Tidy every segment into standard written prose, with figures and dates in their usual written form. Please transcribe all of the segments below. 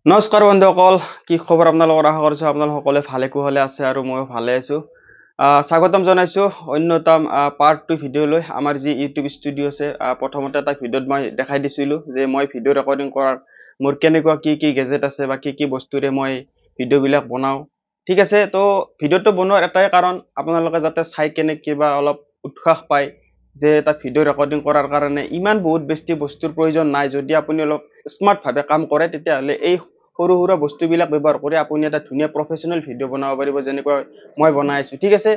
নমস্কাৰ বন্ধুসকল, কি খবৰ আপোনালোকৰ? আশা কৰিছোঁ আপোনালোক সকলোৱে ভালে কুশলে আছে আৰু ময়ো ভালে আছোঁ। স্বাগতম জনাইছোঁ অন্য এটা পাৰ্ট 2 ভিডিঅ'লৈ। আমাৰ যি ইউটিউব ষ্টুডিঅ' আছে, প্ৰথমতে এটা ভিডিঅ'ত মই দেখাই দিছিলোঁ যে মই ভিডিঅ' ৰেকৰ্ডিং কৰাৰ মোৰ কেনেকুৱা কি কি গেজেট আছে বা কি কি বস্তুৰে মই ভিডিঅ'বিলাক বনাওঁ। ঠিক আছে, তো ভিডিঅ'টো বনোৱাৰ এটাই কাৰণ, আপোনালোকে যাতে চাই কেনে কিবা অলপ উৎসাহ পায় যে এটা ভিডিঅ' ৰেকৰ্ডিং কৰাৰ কাৰণে ইমান বহুত বেছি বস্তুৰ প্ৰয়োজন নাই। যদি আপুনি অলপ স্মাৰ্টভাৱে কাম কৰে, তেতিয়াহ'লে এই সৰু সুৰা বস্তুবিলাক ব্যৱহাৰ কৰি আপুনি এটা ধুনীয়া প্ৰফেচনেল ভিডিঅ' বনাব পাৰিব, যেনেকুৱা মই বনাই আছোঁ। ঠিক আছে,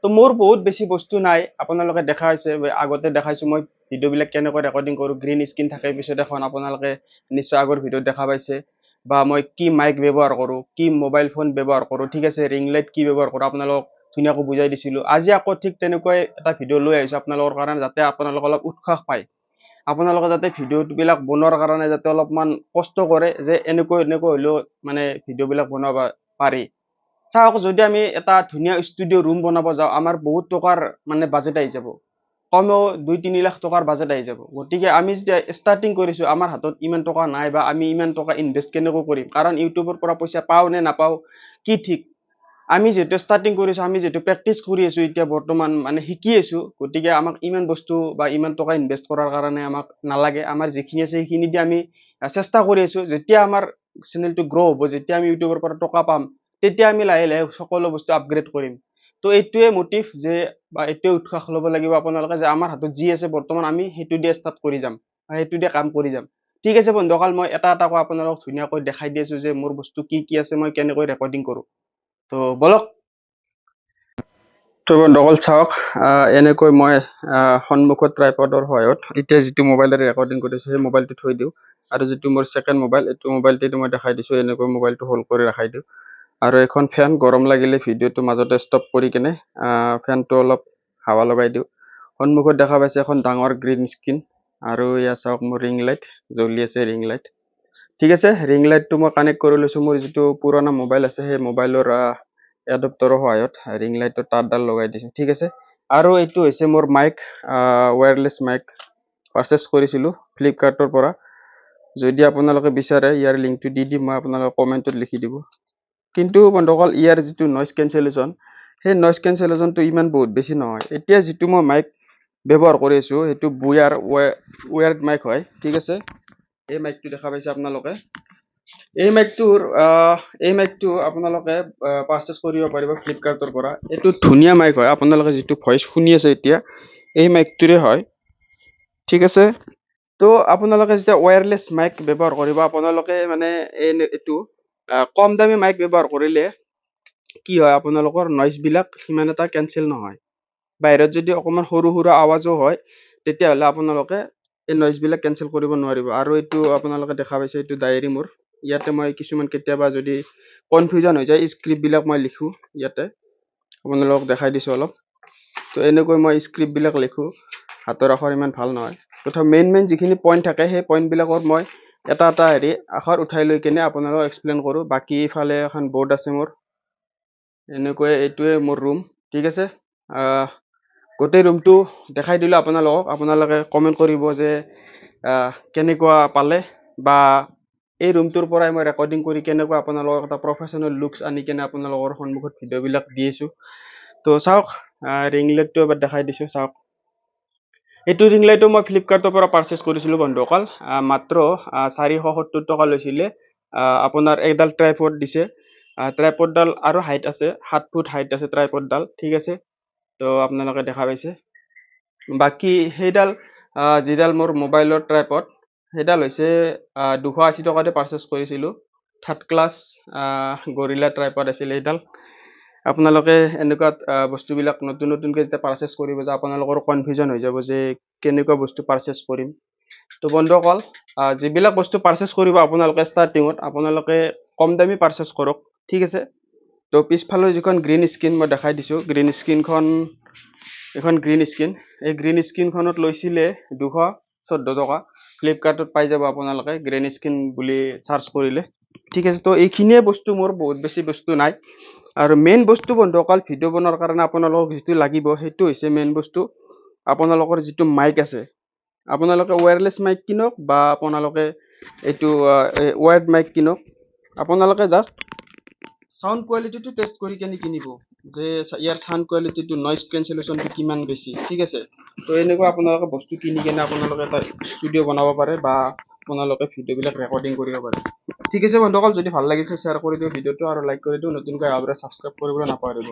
তো মোৰ বহুত বেছি বস্তু নাই। আপোনালোকে দেখা হৈছে, আগতে দেখাইছোঁ মই ভিডিঅ'বিলাক কেনেকৈ ৰেকৰ্ডিং কৰোঁ। গ্ৰীণ স্ক্ৰীণ থাকে পিছত এখন, আপোনালোকে নিশ্চয় আগৰ ভিডিঅ'ত দেখা পাইছে, বা মই কি মাইক ব্যৱহাৰ কৰোঁ, কি মোবাইল ফোন ব্যৱহাৰ কৰোঁ, ঠিক আছে, ৰিং লাইট কি ব্যৱহাৰ কৰোঁ, আপোনালোকক ধুনীয়াকৈ বুজাই দিছিলোঁ। আজি আকৌ ঠিক তেনেকুৱাই এটা ভিডিঅ' লৈ আহিছোঁ আপোনালোকৰ কাৰণে, যাতে আপোনালোকে অলপ উৎসাহ পায়, আপোনালোকে যাতে ভিডিঅ'বিলাক বনোৱাৰ কাৰণে যাতে অলপমান কষ্ট কৰে যে এনেকৈ এনেকৈ হ'লেও মানে ভিডিঅ'বিলাক বনাব পাৰি। চাওক, যদি আমি এটা ধুনীয়া ষ্টুডিঅ' ৰুম বনাব যাওঁ, আমাৰ বহুত টকাৰ মানে বাজেট আহি যাব, কমেও 2-3 লাখ টকাৰ বাজেট আহি যাব। গতিকে আমি যেতিয়া ষ্টাৰ্টিং কৰিছোঁ, আমাৰ হাতত ইমান টকা নাই বা আমি ইমান টকা ইনভেষ্ট কেনেকৈ কৰিম? কাৰণ ইউটিউবৰ পৰা পইচা পাওঁ নে নাপাওঁ কি ঠিক। আমি যিহেতু ষ্টাৰ্টিং কৰিছোঁ, আমি যিহেতু প্ৰেক্টিচ কৰি আছোঁ, এতিয়া বৰ্তমান মানে শিকি আছোঁ, গতিকে আমাক ইমান বস্তু বা ইমান টকা ইনভেষ্ট কৰাৰ কাৰণে আমাক নালাগে। আমাৰ যিখিনি আছে সেইখিনি দি আমি চেষ্টা কৰি আছোঁ। যেতিয়া আমাৰ চেনেলটো গ্ৰ' হ'ব, যেতিয়া আমি ইউটিউবৰ পৰা টকা পাম, তেতিয়া আমি লাহে লাহে সকলো বস্তু আপগ্ৰেড কৰিম। তো এইটোৱে মটিভ যে বা এইটোৱে উৎসাহ ল'ব লাগিব আপোনালোকে যে আমাৰ হাতত যি আছে বৰ্তমান, আমি সেইটো দিয়ে ষ্টাৰ্ট কৰি যাম বা সেইটো দিয়ে কাম কৰি যাম। ঠিক আছে বন্ধুসকল, মই এটা এটাকৈ আপোনালোকক ধুনীয়াকৈ দেখাই দি আছোঁ যে মোৰ বস্তু কি কি আছে, মই কেনেকৈ ৰেকৰ্ডিং কৰোঁ। তো বলক। তো বন্ধুসকল চাওক, এনেকৈ মই সন্মুখত ট্ৰাইপডৰ সহায়ত এতিয়া যিটো মোবাইলেৰে ৰেকৰ্ডিং কৰিছোঁ, সেই মোবাইলটো থৈ দিওঁ আৰু যিটো মোৰ ছেকেণ্ড মোবাইল, এইটো মোবাইলটো মই দেখাই দিছোঁ, এনেকৈ মোবাইলটো হোল্ড কৰি ৰাখাই দিওঁ। আৰু এখন ফেন, গৰম লাগিলে ভিডিঅ'টো মাজতে ষ্টপ কৰি কেনে ফেনটো অলপ হাৱা লগাই দিওঁ। সন্মুখত দেখা পাইছে এখন ডাঙৰ গ্ৰীণ স্ক্ৰীণ আৰু এয়া চাওক, মোৰ ৰিং লাইট জ্বলি আছে, ৰিং লাইট। ঠিক আছে, ৰিং লাইটটো মই কানেক্ট কৰি লৈছোঁ মোৰ যিটো পুৰণা মোবাইল আছে, সেই মোবাইলৰ এডপ্টৰৰ সহায়ত ৰিং লাইটৰ তাঁৰডাল লগাই দিছোঁ। ঠিক আছে, আৰু এইটো হৈছে মোৰ মাইক, ৱায়াৰলেছ মাইক পাৰচেছ কৰিছিলোঁ ফ্লিপকাৰ্টৰ পৰা। যদি আপোনালোকে বিচাৰে, ইয়াৰ লিংকটো দি দিম মই আপোনালোকে কমেণ্টত লিখি দিব। কিন্তু বন্ধুসকল, ইয়াৰ যিটো নইজ কেঞ্চেলেশ্যন, সেই নইজ কেঞ্চেলেশ্যনটো ইমান বহুত বেছি নহয়। এতিয়া যিটো মই মাইক ব্যৱহাৰ কৰি আছোঁ, সেইটো বুয়াৰ ৱেয়াৰ্ড মাইক হয়। ঠিক আছে, এই মাইকটো দেখা পাইছে আপোনালোকে। এই মাইকটো আপোনালোকে পাৰচেছ কৰিব পাৰিব ফ্লিপকাৰ্টৰ পৰা। এইটো ধুনীয়া মাইক হয়। আপোনালোকে যিটো ভইচ শুনি আছে এতিয়া, এই মাইকটোৰে হয়। ঠিক আছে, তো আপোনালোকে যেতিয়া ৱায়াৰলেছ মাইক ব্যৱহাৰ কৰিব, আপোনালোকে মানে এইটো কম দামী মাইক ব্যৱহাৰ কৰিলে কি হয়, আপোনালোকৰ নইজবিলাক সিমান এটা কেঞ্চেল নহয়। বাহিৰত যদি অকণমান সৰু সুৰা আৱাজো হয়, তেতিয়াহ'লে আপোনালোকে এই নইজবিলাক কেঞ্চেল কৰিব নোৱাৰিব। আৰু এইটো আপোনালোকে দেখা পাইছে, এইটো ডায়েৰী মোৰ। ইয়াতে মই কিছুমান কেতিয়াবা যদি কনফিউজন হৈ যায়, স্ক্ৰিপ্টবিলাক মই লিখোঁ ইয়াতে। আপোনালোকক দেখাই দিছোঁ অলপ। তো এনেকৈ মই স্ক্ৰিপ্টবিলাক লিখোঁ। হাতৰ আখৰ ইমান ভাল নহয়, তথা মেইন মেইন যিখিনি পইণ্ট থাকে, সেই পইণ্টবিলাকত মই এটা এটা হেৰি আখৰ উঠাই লৈ কেনে আপোনালোকক এক্সপ্লেইন কৰোঁ। বাকী ইফালে এখন বৰ্ড আছে মোৰ। এনেকৈ এইটোৱে মোৰ ৰুম। ঠিক আছে, গোটেই ৰুমটো দেখাই দিলোঁ আপোনালোকক। আপোনালোকে কমেণ্ট কৰিব যে কেনেকুৱা পালে বা এই ৰুমটোৰ পৰাই মই ৰেকৰ্ডিং কৰি কেনেকুৱা আপোনালোকক এটা প্ৰফেচনেল লুকছ আনি কেনে আপোনালোকৰ সন্মুখত ভিডিঅ'বিলাক দি আছোঁ। তো চাওক, ৰিং লাইটটো এবাৰ দেখাই দিছোঁ। চাওক, এইটো ৰিং লাইটো মই ফ্লিপকাৰ্টৰ পৰা পাৰচেছ কৰিছিলোঁ বন্ধুসকল। মাত্ৰ 470 টকা লৈছিলে। আপোনাৰ একডাল ট্ৰাইপড দিছে। ট্ৰাইপডডাল আৰু হাইট আছে, 7 ফুট হাইট আছে ট্ৰাইপডডাল। ঠিক আছে, তো আপোনালোকে দেখা পাইছে। বাকী সেইডাল যিডাল মোৰ মোবাইলৰ ট্ৰাইপড, সেইডাল হৈছে 280 টকাতে পাৰচেছ কৰিছিলোঁ। থাৰ্ড ক্লাছ গৰিলা ট্ৰাইপড আছিল এইডাল। আপোনালোকে এনেকুৱা বস্তুবিলাক নতুন নতুনকৈ যেতিয়া পাৰচেছ কৰিব যায়, আপোনালোকৰ কনফিউজন হৈ যাব যে কেনেকুৱা বস্তু পাৰচেছ কৰিম। তো বন্ধুসকল, যিবিলাক বস্তু পাৰচেছ কৰিব আপোনালোকে ষ্টাৰ্টিঙত, আপোনালোকে কম দামী পাৰচেছ কৰক। ঠিক আছে, তো পিছফালৰ যিখন গ্ৰীণ স্ক্ৰীণ মই দেখাই দিছোঁ, গ্ৰীণ স্ক্ৰীণখন, এইখন গ্ৰীণ স্ক্ৰীণ, এই গ্ৰীণ স্ক্ৰীণখনত লৈছিলে 214 টকা। ফ্লিপকাৰ্টত পাই যাব আপোনালোকে গ্ৰীণ স্ক্ৰীণ বুলি চাৰ্চ কৰিলে। ঠিক আছে, তো এইখিনিয়ে বস্তু মোৰ, বহুত বেছি বস্তু নাই। আৰু মেইন বস্তু বন্ধুসকল, ভিডিঅ' বনোৱাৰ কাৰণে আপোনালোকক যিটো লাগিব, সেইটো হৈছে মেইন বস্তু আপোনালোকৰ যিটো মাইক আছে। আপোনালোকে ৱায়াৰলেছ মাইক কিনক বা আপোনালোকে এইটো ৱায়াৰ্ড মাইক কিনক। আপোনালোকে জাষ্ট চাউণ্ড কোৱালিটিটো টেষ্ট কৰি কেনে কিনিব যে ইয়াৰ চাউণ্ড কোৱালিটিটো, নইজ কেঞ্চেলেশ্যনটো কিমান বেছি, ঠিক আছে। তো এনেকুৱা আপোনালোকে বস্তু কিনি কেনে আপোনালোকে এটা ষ্টুডিঅ' বনাব পাৰে বা আপোনালোকে ভিডিঅ'বিলাক ৰেকৰ্ডিং কৰিব পাৰে, ঠিক আছে। বন্ধুসকল, যদি ভাল লাগিছে শ্বেয়াৰ কৰি দিওঁ ভিডিঅ'টো আৰু লাইক কৰি দিওঁ। নতুনকৈ আহা ছাবস্ক্ৰাইব কৰিবলৈ নাপাহৰিব।